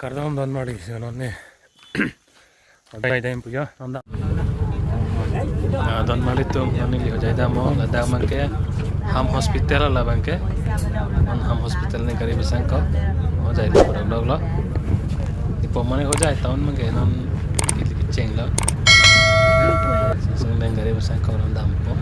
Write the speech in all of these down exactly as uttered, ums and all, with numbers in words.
Kardom donmarli, si non ne. Hojai dam pujo, non dam. Ah, donmarli atum, non neli hojai dam o, ladak abangke Ham Hospital labangke. Non Ham Hospital ne gari besang ko. Hojai dam pulo lo. Di po mane hojai town abangke non ili kecheng lo. Sung deng gari besang ko non dampo.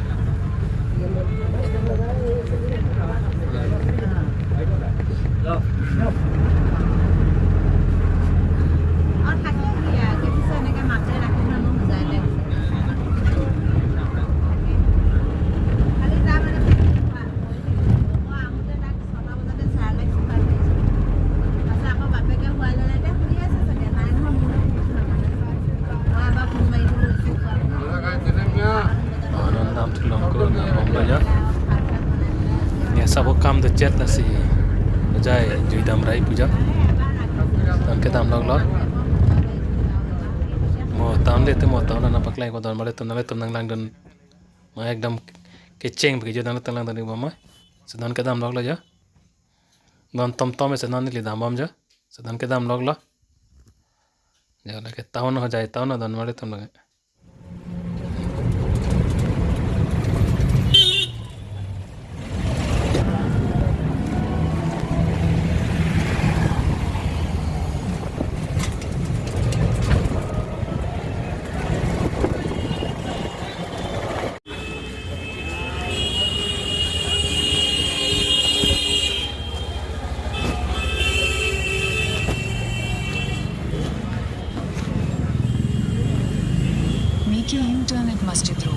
Oh, non dam thu long ko, non bom lo ya. Ya, sabo kam do chet lasi. Hojai jui dam rai pujo. Donke dam lok lo. Mo town le te mo town nangpaklangpo donmarli atum, nanglitum nanglangdun. Ma ekdam kecheng pu kejut nangtum langdun ik bom ma. Si donke dam lok lo ya. Non tomtom si non neli dam bom jo. Si donke dam lok lo. Jo lake town, Hojai town donmarli atum lake. Make a U-turn at Masjid Road.